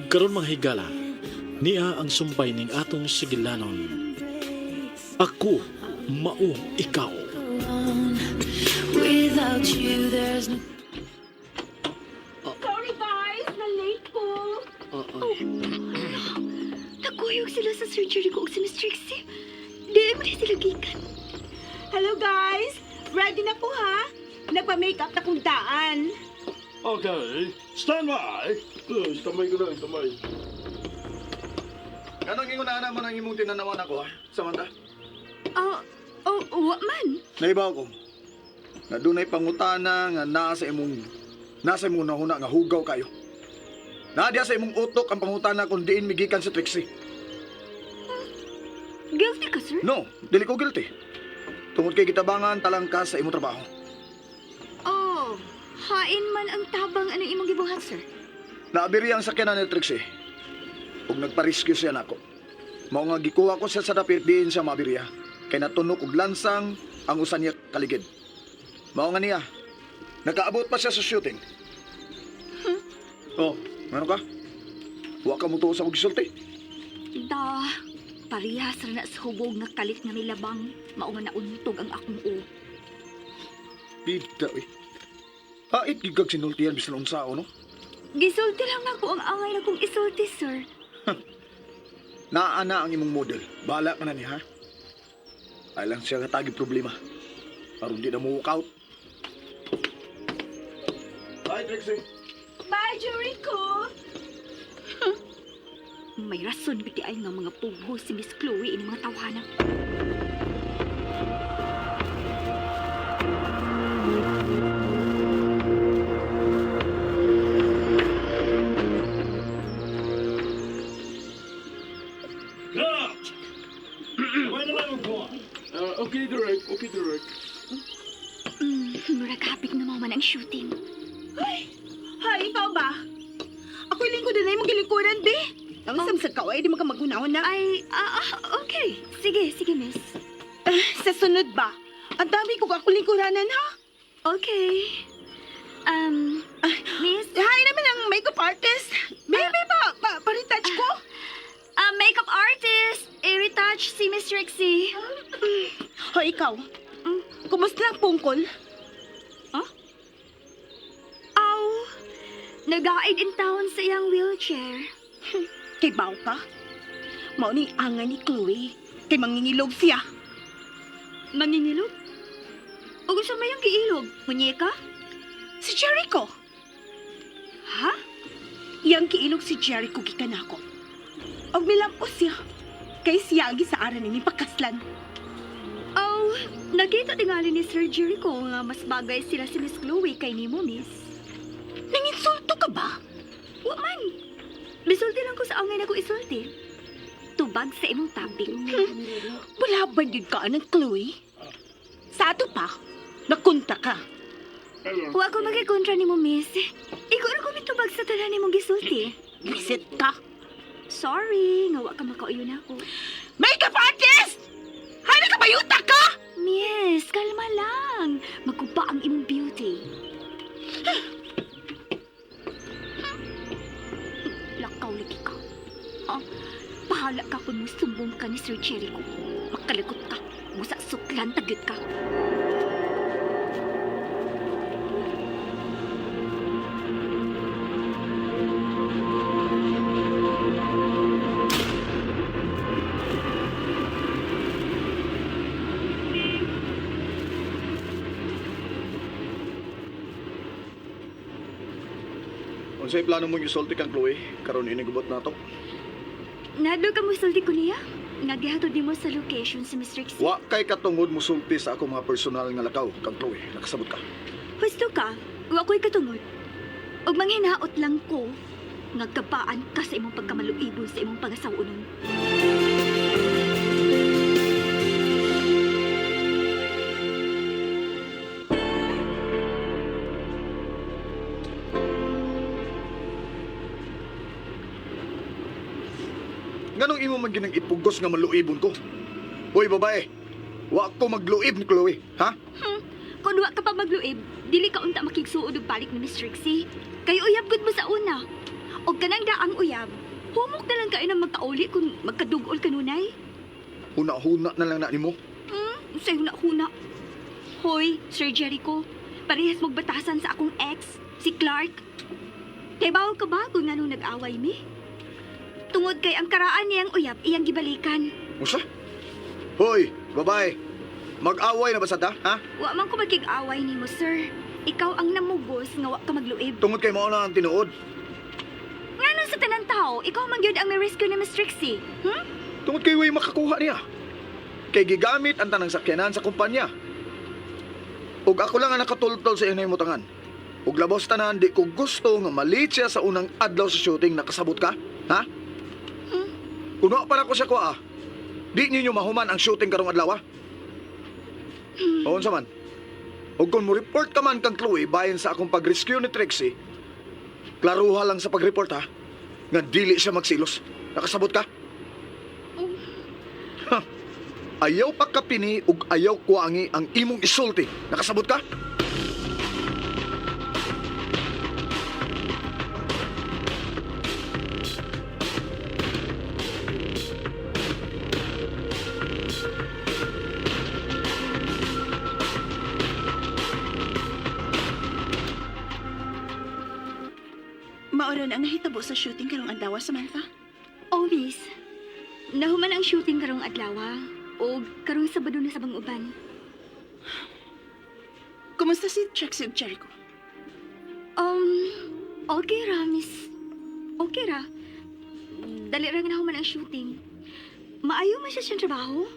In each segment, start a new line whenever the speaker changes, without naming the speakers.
Ug karon mga higala, niya ang sumpay ning atong sigilanon. Ako mao ikaw.
Without you, there's no
Sorry guys, na-late ko.
Oo.
Nagkuyog sila sa surgery ko og si Miss Trixie. Di mo na sila gikan.
Hello guys, ready na ko ha? Nagpa-makeup na kong daan.
Okay, stand by. Istamay ko na, istamay.
Anong ingon na mo nang imong tinanawan ako, ha? Samantha?
Oh, oh, wa man.
Naibaw ko. Na dunay pangutana nga naa sa imong nahuna nga hugaw kayo. Naa diha sa imong utok ang pangutana kung diin migikan si Trixie.
Guilty ka, sir?
No, dili ko guilty. Tungod kay gitabangan talangka sa imong trabaho.
Oh, hain man ang tabang anong imong gibuhat, sir.
Naabiri ang sakyanan ni Trixie. Ug nagpa-rescue siya nako. Mao nga gikuha ko siya sa dapit diin siya maabiriya. Kay natunok og lansang ang usa niya kaligid. Mao nga niya. Nakaabot pa siya sa shooting. Oh, ngano ka? Wa ka mo tuo sa akong gisulti.
Da, parehas ra na sa hubog nga kalit nga milabang. Mao nga nauntog ang akong ulo.
Bida eh. Hait gid kag sinultian bisan unsa no?
Gisulti lang ako ang angay na kong isulti, sir.
Naa na ang imong model. Bahala ka na niya, ha? Ay lang siya katagi problema. Aron di na mo walk out. Bye, Trixie.
Bye, Jericho.
May rason biti ay nga mga pugho si Miss Chloe ini mga tawhana.
Cut! Kamay na lang ko. Okay, direct. Okay, direct.
Murag hapit na mao man ang shooting.
Ay, hi, ikaw ba? Ako'y lingkod na imong gilingkuran, be. Ang samsag ka, ay di mo ka maghunaon na.
Ay, okay. Sige, sige, miss.
Ah, sa sunod ba? Ang dami ko ako lingkuranan, ha?
Okay. Miss,
Hi naman ang makeup artist. Baby ba, pa-retouch ko?
Makeup artist, i-retouch si Miss Trixie.
Hoy, ikaw. Kumusta ang pungkol?
Aw, nagaid in town sa iyang wheelchair.
Kay baw ka? Mao ni angay ni Chloe. Kay mangingilog siya.
Mangingilog? O gusto mo yung giilog? Munyeka?
Si Jericho.
Ha?
Iyang kiilog si Jericho gikan ako. Og milamos siya. Kay siya ang gisaaran ni pagkaslan.
Oh, nakita tingali ni Sir Jericho nga mas bagay sila si Miss Chloe kay nimo, miss.
Nanginsulto ka ba?
Wa man. Misulti lang ko sa angay na ko isulti. Tubag sa imong topic.
Wala ba yun ka ng Chloe? Sa ato pa, nakunta ka.
Wa ko magikontra nimo, miss. Ikaw ra ko mitubag sa tanan nimong gisulti.
Visit ka.
Sorry, nga wa ka makauyon ako.
Makeup artist! Hala ka bayuta ka!
Miss, kalma lang. Magkuba ang imong beauty. Lakaw lagi ka. Ah, bahala ka kung musumbong ka ni Sir Jericho. Makalagot ka. Musa suklan tagyot ka.
Unsay plano mong isulti kang Chloe? Karon inigubot na to.
Nado ka musulti ko niya? Nga gihatod nimo sa location si Miss Trixie.
Wa kay katungod musulti sa akong mga personal nga lakaw kang Chloe. Nakasabot ka.
Husto ka, wa ko'y katungod. Ug manghinaot lang ko, nga gabaan ka sa imong pagkamaluibon sa imong pangasaw-unon.
Nganong imo man ginang ipugos nga maluibon ko? Hoy babae, wa ko magluib ni Chloe, ha?
Kung wa ka pa magluib, dili ka unta makigsuod og balik ni Miss Trixie. Kay uyab gud mo sa una. Og kanang daang uyab, humok na lang kayo ng magkauli kung magkadugol kanunay.
Huna-huna na lang na nimo.
Unsay huna-huna. Hoy, Sir Jericho, parehas magbatasan sa akong ex, si Clark. Kay bawal ka ba kung anong nag-away mi? Tungod kay ang karaan niyang uyab iyang gibalikan.
Usa? Hoy, babae. Mag-away na ba sa ta, ha?
Wa man ko magkig-away nimo, sir. Ikaw ang namugos nga wa ka magluib.
Tungod kay mao na ang tinuod.
Ngano sa tanan tao, ikaw man gyud ang may rescue ni Miss Trixie. Hmm?
Tungod kay way makakuha niya. Kay gigamit ang tanang sakyanan sa kumpanya. Ug ako lang ang nakatultol sa iyang mutangan. Ug labos tanan di ko gusto nga malit siya sa unang adlaw sa shooting, nakasabot ka? Ha? Kuno para ko siya kuha. Di ninyo mahuman ang shooting karong adlaw, ah. O unsa man? Ug kung mo report ka man kang Chloe bahin sa akong pag-rescue ni Trixie, klaruha lang sa pag-report ha, nga dili siya magsilos. Nakasabot ka? Ha, ayaw pagkapini ug ayaw kuangi ang imong isulti. Nakasabot ka?
Maura na ang nahitabo sa shooting karong adlaw, Samantha.
Oh, miss. Nahuman ang shooting karong adlaw. O karong Sabado na sa uban.
Kumusta si Trixie ug Jericho?
Okay ra, miss. Okay ra. Dali ra nga nahuman ang shooting. Maayo man siya siyang trabaho.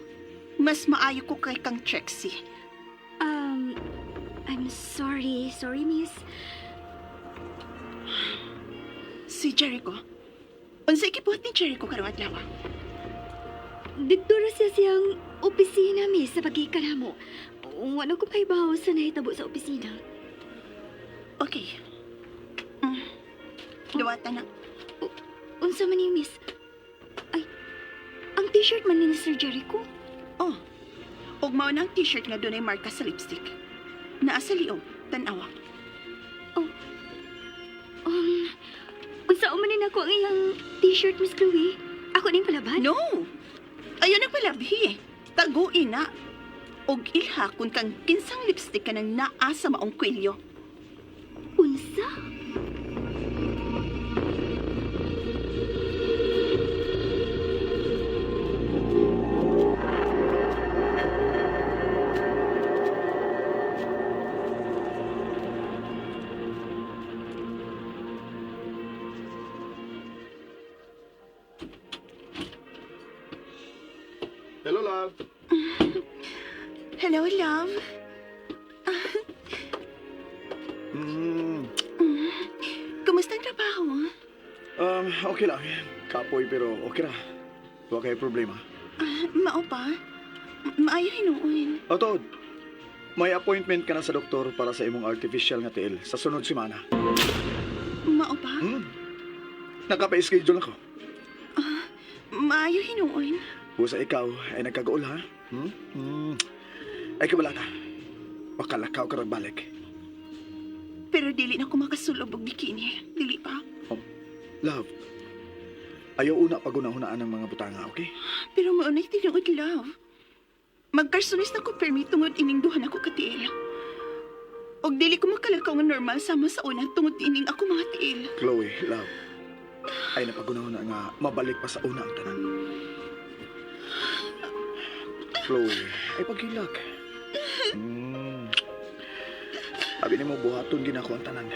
Mas maayo ko kay kang Trixie.
I'm sorry. Sorry, miss.
Si Jericho. Unsay gibuhat ni Jericho karong adlaw?
Dito ra siya siyang opisina, miss, sa pagikan mo. Wala ko pahibaw sa nahitabo sa opisina.
Okay. Duwata na.
Unsa man ni miss? Ay, ang t-shirt man ni Sir Jericho.
Oh. Ug mao na ang t-shirt nga dunay marka sa lipstick. Naa sa liog, tan-awa.
Unsa man ni nako ang iyang t-shirt, Miss Chloe? Ako ning palaban?
No. Ayaw nagpalabhi eh. Taguin na. Og ilha kung kang kinsang lipstick ka nang naa sa maong kwelyo.
Unsa?
Hello, love.
Hello, love.
Mm,
Kumusta ang trabaho?
okay lang. Kapoy pero okay ra. Wa kay problema.
Ah, mao pa? Maayo hinuon.
O Tod, may appointment ka na sa doktor para sa imong artificial nga tiil sa sunod semana.
Mao pa?
Hmm? Nakapa-schedule ako.
Maayo hinuon.
Busa ikaw ay nagkagaul ha? Hmm? Hmm. Ay kabala ka. Makalakaw ka balik.
Pero dili na ko makasulob og bikini. Dili pa.
Love, ayaw una pagunahunaan ng mga butanga, okay?
Pero mao na'y tinuod, love. Magkarsunis na ko permi tungod ining duha nako katiil. Og dili ko makalakaw nga normal sama sa una tungod ining ako mga tiil.
Chloe, love, ay napagunahon na nga mabalik pa sa una ang tanan. Chloe, ay paghilak. Abi nimo buhaton ginako ang tanan.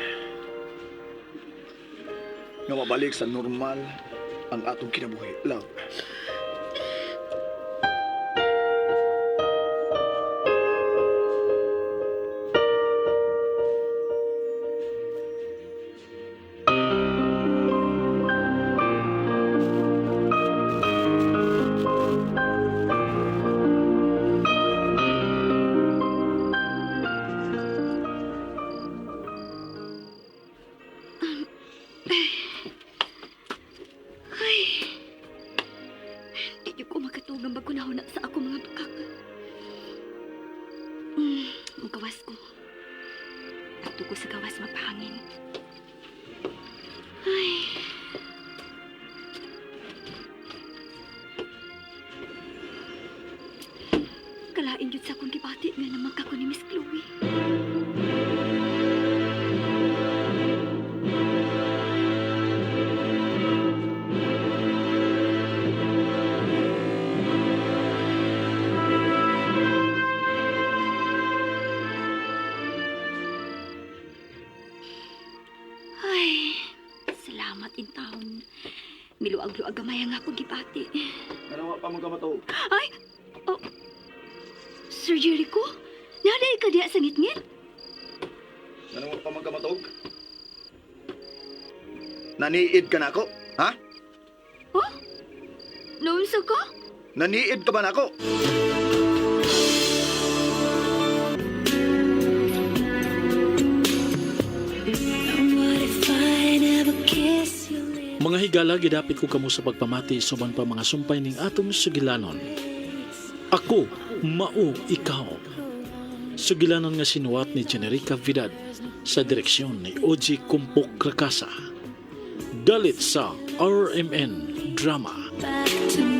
Nga mabalik sa normal ang atong kinabuhi. Love.
Di ko makatugang bagunahon na sa ako mga bukak. Magawas ko. Ato ko sa gawas magpahangin. Ay. Salamat sa akong gibati nga namangka ko ni Miss Chloe. Ay, salamat in town. Miluag-luag gamay ang akong gibati.
Ano pa man ka matuog?
Ay! Oh. Sir Jericho? Naday ka diya sa ngitngit?
Ano pa man ka matuog? Naniid ka na ako? Ha?
Oh? Naunsa ka?
Naniid ka ba na ako?
What if I never kiss your lips?
Mga higala, gidapit ko kamo sa pagpamati suban pa mga sumpay ning atong sugilanon. Ako, mao ikaw. Sugilanon nga sinuwat ni Generica Vidad sa direksyon ni Oji Kumpok Rakasa. Dalit sa RMN Drama.
Back to